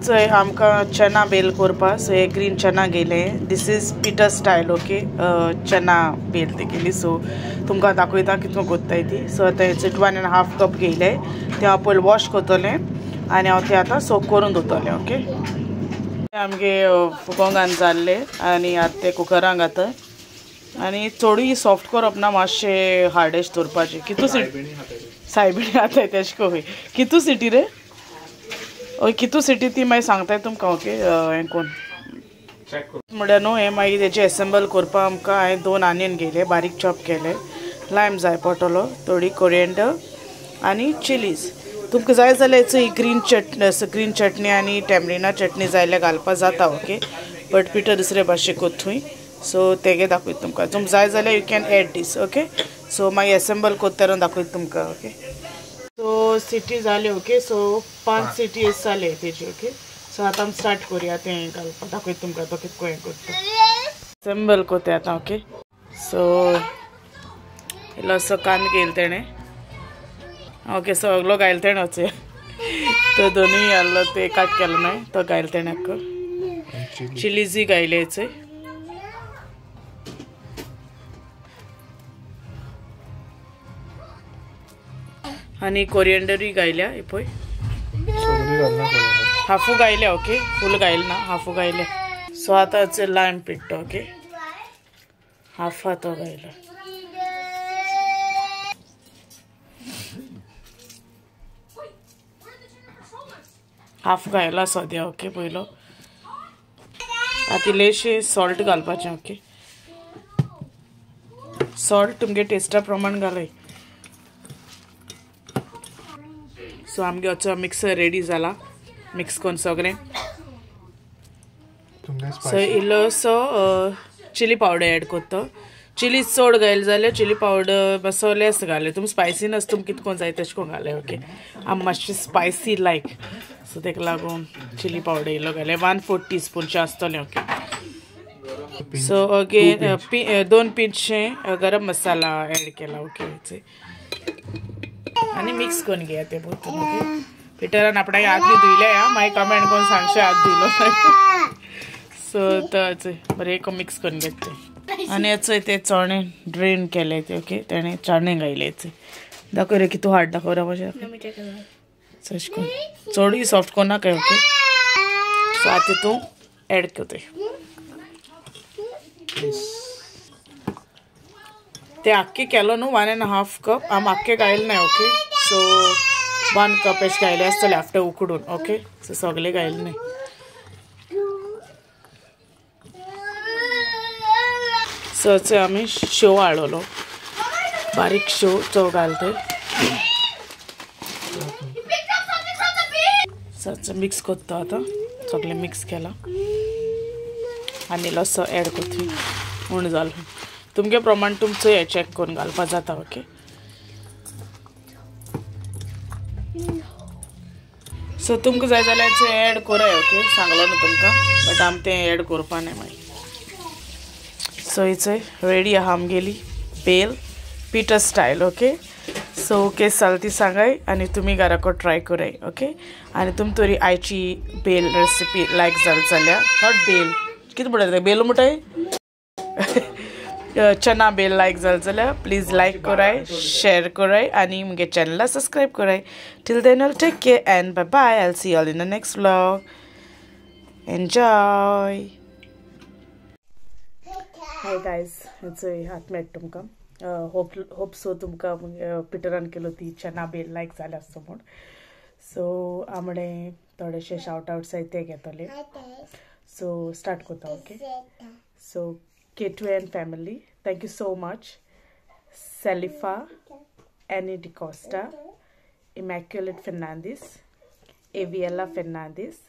चोय आमकां चना बेल करपा. सो हे ग्रीन चना घेयले. This is Peter style okay. Chana bhel ती केली. सो तुमकां दाखयता कितको कोत्ताय ती. सो आतां हेचे 1.5 कप घेयले ते हांव पयलीं वॉश करतलें आनी हांव ते आतां सोक करून दवरतलें ओके. आमगे गोंगान जाल्ले आनी आतां ते कुकरान घातय आनी चडूय सॉफ्ट करप ना, मातशें हार्डेश दवरपाचें. कितू सिटी सायबिणी जाताय तेश कोय कितू सिटी रे हय कितू सिटी ती मागीर सांगताय तुमकां ओके. हें कोण म्हळ्यार न्हू हें मागीर तेजें एसेंबल करपाक आमकां हांवें 2 आनियन घेयले बारीक चॉप केले, लायम जाय पडटलो, थोडी कोरिएंडर आनी चिलीज. तुमकां जाय जाल्यार ही ग्रीन चटणी, ग्रीन चटणी आनी टॅमरिना चटणी जाय जाल्यार घालपाक जाता ओके. बट पिटर दुसरे भाशे कोत्तूय सो तेगे दाखयता तुमकां. तुमकां जाय जाल्यार you can add this okay. So मागीर एसेंबल कोत्ता दाखयता तुमकां ओके. सो सिटी जाली ओके. सो 5 सिटी जाले तेजी ओके. सो आतां आमी स्टार्ट करुया तें घालपाक. दाखयता तुमकां तो कितको हें करता. एसेंबल कोत्ता आतां ओके. सो इल्लोसो कांदो घेयलो तेणें ओके. सगलो घायलो तेणें वचूया तो दोनूय आहलो ते काट केलो न्हय तो घायलो तेणें आख्खो. चिलीजूय घायले चोय. आनी कोरिएंडरूय घायल्या ही पळय हाफू घायल्या ओके. फूल घायले ना, हाफू घायल्या. सो आतां लायम पिट्टो ओके हाफा तो घायला. हाफ घायला सद्या ओके पयलो. आतां इल्लेशें सॉल्ट घालपाचें ओके. सॉल्ट तुमगे टेस्टा प्रमाण घालय. सो आमगे असो मिक्सर रेडी जाला मिक्स करून सगळें. सो इल्लोसो चिली पावडर एड करता. चिली चड घायले जाल्यार चिली पावडर मातसो लेस घाले. तुमी स्पायसीनस तुमकां कितको जाय तशें करून घाले ओके. आमी मातशें स्पायसी लायक सो ताका लागून चिली पावडर इल्लो घाले. 1/4 टीस्पूनचें आसतलें ओके. सो अगेन 2 पिंचशें गरम मसाला एड केला ओके. आनी मिक्स करून घेया ते पोरतून ओके. पिटरान आपणाक हात बी धुयले आं, मागीर कमेंट करून सांगशें हात धुयलो. सो तो बरें मिक्स करून घेता. आनी चोय ते चणे ड्रेन केले ते ओके. तेणें चणे घायले दाखय रे कितू हाड दाखय रे मातशें तशें करून चडूय सॉफ्ट करनाकाय ओके. सो आतां तूं एड करतय ते आख्खे केलो न्हू 1.5 कप आमी आख्खे घायले ना ओके. सो 1 कप अशें घायले आसतले आफ्टर उकडून ओके. सो सगळे घायले न्हय. सो चोय आमी शेव हाडलो बारीक शेव चव घालतय. सो मिक्स करता आतां सगळें मिक्स केलां आनी इल्लोसो एड करतय म्हूण जालो. तुमगे प्रमाण तुमचो हें चॅक करून घालपा जाता ओके. सो तुमकां जाय जाल्यार एड कराय ओके. सांगलो न्हू तुमकां बट आमी तें एड करपा न्हय मागीर. सो ही रेडी आहा आमगेली bhel Peter style okay. So केस जाल ती सांगाय आनी तुमी घराको ट्राय कराय ओके. आनी तुम तरी आयची बेल रेसिपी लायक जाली जाल्यार not bell कितें म्हणटा बेल म्हणटाय चना बेल लायक जालें जाल्यार प्लीज लायक कराय, शेअर कराय आनी म्हगे चॅनला सबस्क्रायब कराय. Till then all take care and bye bye. I will see all in the next vlog. Enjoy. Hi guys, चोय हात मेळटा तुमकां. होप सो तुमकां पिटरान केलो ती चना बेल लायक जाल्या आसतो म्हूण. सो आमणे थोडेशे शावट आवट्स आहाय ते घेतले. सो स्टार्ट करता okay. So K2 and family, thank you so much. Salifa, Annie DaCosta, Immaculate Fernandez, Aviella Fernandez,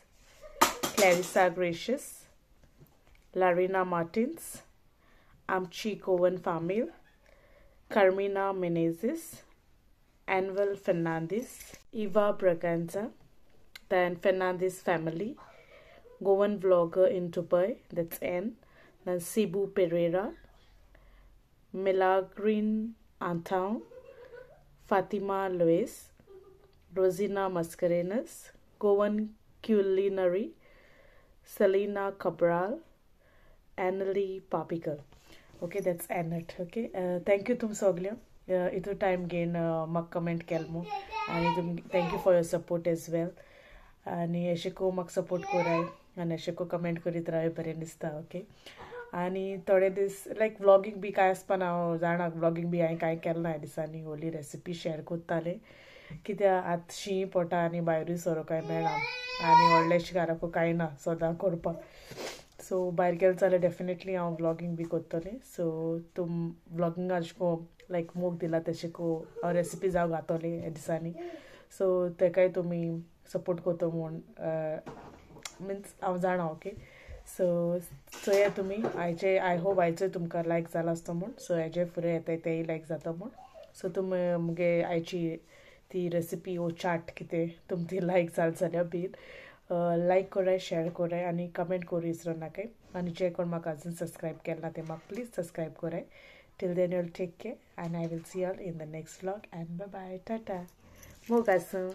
Clarissa Gracious, Larina Martins, Amchi Coven Famil, Carmina Menezes, Anwal Fernandez, Eva Braganza, then Fernandez family, Goan vlogger in Dubai, that's N, then Cebu Pereira, Milagrin Antown, Fatima Luis, Rosina Mascarenas, Goan Culinary, Selena Cabral, Annalie Papikal. Okay, that's Annette. Okay, thank you तुम सगळ्यांक इतलो time घेवन म्हाका comment केलो म्हूण आनी तुम thank you for your support as well. आनी अशें करून म्हाका सपोर्ट कराय आनी अशें करून कमेंट करीत राव बरें दिसता. ओके, आनी थोडे दीस लायक व्लॉगींग बी कांय आसपाना, हांव जाणा व्लॉगींग बी हांवें कांय केलें ना ह्या दिसांनी, ओली रेसिपी शेअर करतालें कित्याक आतां शीं पोटा आनी भायरूय सोरो कांय मेळना आनी व्हडलें घराकूय कांय ना सदां करपाक. सो भायर गेलें जाल्यार डेफिनेटली हांव व्लॉगींग बी करतलें. सो तुम व्लॉगिंगा अशें करून लायक मोग दिला तशें करून हांव रेसिपीज हांव घातलें ह्या दिसांनी. सो तेकाय तुमी सपोर्ट करता म्हूण मिन्स हांव जाणा. ओके, सो चोया तुमी आयचे, I hope आयचो तुमकां लायक जाला आसतो म्हूण. सो हेजे फुडें येताय तेय लायक जाता म्हूण. सो तुमी मुगे आयची ती रेसिपी ओ चाट कितें तुम ती लायक जाल जाल्यार बीन लायक कराय, शेअर कराय आनी कमेंट करूं विसरो नाकाय. आनी जे कोण म्हाका अजून सबस्क्रायब केलें ना ते म्हाका प्लीज सबस्क्रायब कराय. Till then you'll take care and I will see all in the next vlog and bye bye, tata, मोग आसूं.